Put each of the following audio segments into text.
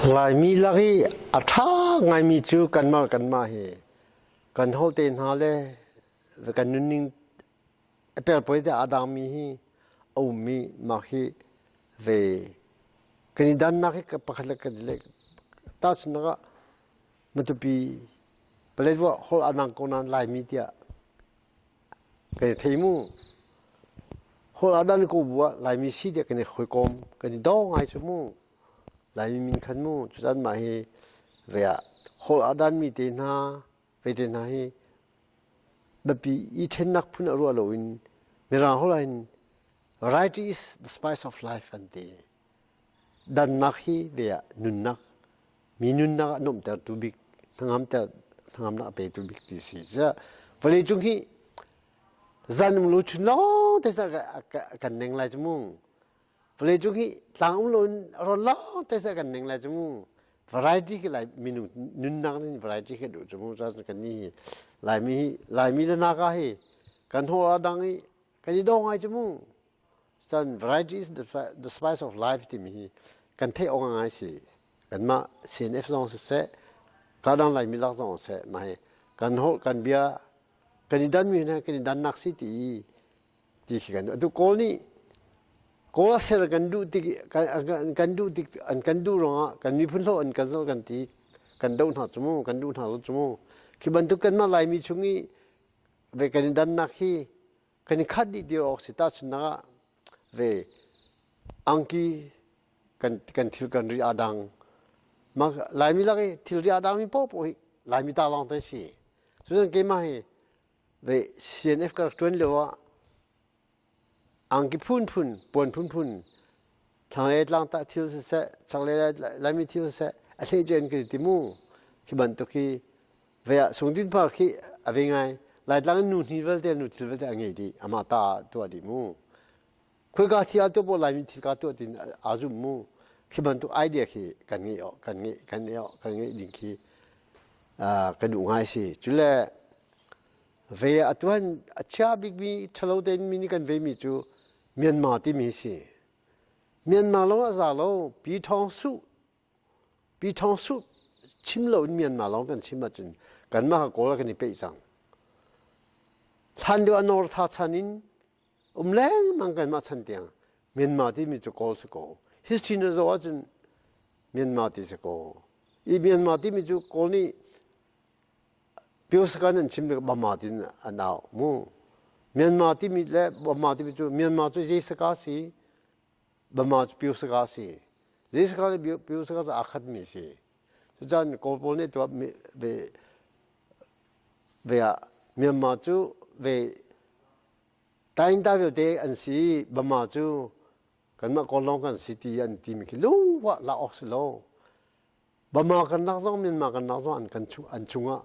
Laimi lak i a ṭha ngaimi cu kanmah hi kan holh te hna le kan nunning a pelpawi te aa dangmi hi a ummi mah hi ve kan i dannak hi pakhat le kan i leh. Tahchunhnak ah, Matupi Paletwa holh a nang ko nain Laimi tiah kan i thei mu. Holh a dan ko bu ah Laimi si tiah kan i hawikom, kan i daw ngai cu mu. Laimi min khan mu. Cucan mah hi ve ah holh a danmi te hna, ve te hna hi biapi i ṭhennak phun a ruah loin Mirang holh ah hin variety is the spice of life an ti. Dannak hi ve ah nunnak, mi nunnak ah nuamhtertu bik, hnangamter, hnangamnak a petu bik ti si. Vawleicung hi zan um lo chun lawng te kan neng lai cu mu. Vawleicung hi tlang um loin rawn lawng te kan neng lai cu mu. Variety khi lai minung nunnak nih variety khi duh cu mu. Cun kan ni hi Laimi hi Laimi le Naga hi kan haw a dang i kan i daw ngai cu mu. Cun variety is the spice of life timi hi kan theih awk ngai si. Kanmah CNF zong siseh, kadang Laimi lak zong siseh, mah hi kan holh kan bia kan i danmi hna kan i dannak si ti i ti khi kan atu Kawl nih Kawl a ser kan duh tik kan duh tik an kan duh ruangah kan miphun hloh an kan zoh kan ti kan doh hna cu mu, kan duh hna lo cu mu. Khi bantuk kanmah Laimi chung i ve kan i dannak hi kan i khat dih ti awk si. Tahchunhnak ah, ve angki kan thil kan ri aa dang. Laimi lak i thilri aa dangmi paohpaoh hi Laimi ta lawng te si. Cucun keimah hi ve CNF ka rak ṭuan lio ah angki phunphun, puan phunphun, thlanglei tlangtah thil siseh, chaklei Laimi thil siseh, a hlei in kan i ti mu. Khi bantuk hi ve ah Sungtin Par khi a ve ngai. Laitlang in nu hni vialte, nu thil vialte a ngei dih, amah ta tuah dih mu. Khoika thil ah tuah paoh Laimi thil ka tuah tin aa zum mu. Khi bantuk idea khi kan ngeih awk, kan ngeih, kan ngeih awk, kan ngeih ding khi ka duh ngai si. Cule ve atuan a chia bikmi ṭhalo tein mi nih kan vemi cu Myanmar timi si. Myanmar lawng a za lo, Pi Thawng Suh Pi Thawng Suh chim lo in Myanmar lawng kan chim ahcun kanmah Kawl kan i peih cang. Hlan lio a nawr tha chan in um lengmang kanmah chan tiang Myanmar timi cu Kawl si ko. History na zoh ahcun Myanmar ti si ko. I Myanmar timi cu Kawl nih Pyosakan an chim bik Bama tin an au mu. Myanmar timi le Bama timi cu Myanmar cu zei saka si, Bama cu Pyosaka si. Zei saka le Pyosaka cu aa khatmi si. Cucan Kawl pawl nih tuah ve ve ah Myanmar cu ve Tainta vialte an si, Bama cu kanmah Kawl lawng kan si ti an timi khi lungwah lak awk si lo. Bama kan lak zong, Myanmar kan lak zong an kan an chungah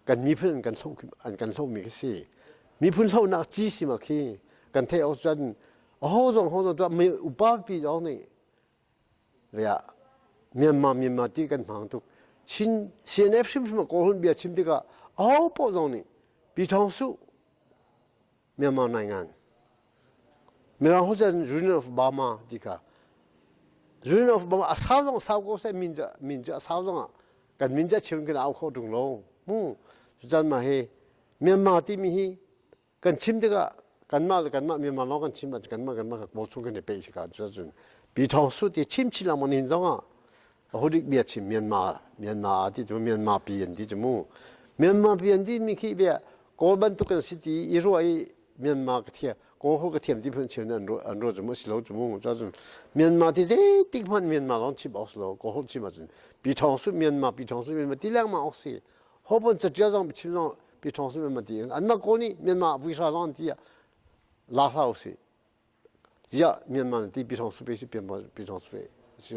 kan miphun an kan hlohmi khi si. Miphun hlohnak ci si ma khi kan theih awk cun aho zong ho zong tuah mi upa pi zong nih ve ah Myanmar Myanmar ti kan hmang tuk. Chin CNF hrimhrim Kawl hun bia chim tikah aho paoh zong nih Pi Thawng Suh Myanmar nai ngan. Mirang ho cun Union of Burma ti kha Union of Burma a sau zong sau ko seh, min cu a sau zong ah kan min cu a chim kan au kho ṭung lo mu. Cucan mah hi Myanmar timi hi kan chim tikah kanmah le kanmah Myanmar lawng kan chim ahcun kanmah ka kawl chung kan i peih si ka cun Pi Thawng Su ti chim chin lengmang nihin zong ah ahodik bia chim Myanmar Myanmar ti cu Myanmar pi an ti cu mu. Myanmar pi an ti mi khi bia Kawl bantuk kan si ti i ruah i Myanmar ka thiam, Kawl ho ka thiam ti phun chim an ruah cu mu si lo cu mu. Cun Myanmar ti zeitik hmanh Myanmar lawng chim awk si lo. Kawl ho chim ahcun Pi Thawng Su Myanmar, Pi Thawng Su Myanmar ti lengmang awk si. Ho pon catial zong chim zong Pi Thawng Su Myanmar ti anmah Kawl nih Myanmar vuihra zong an ti ah la hlah usih. Ziah Myanmar ti Pi Thawng Su pe si Pi Thawng Su pe si.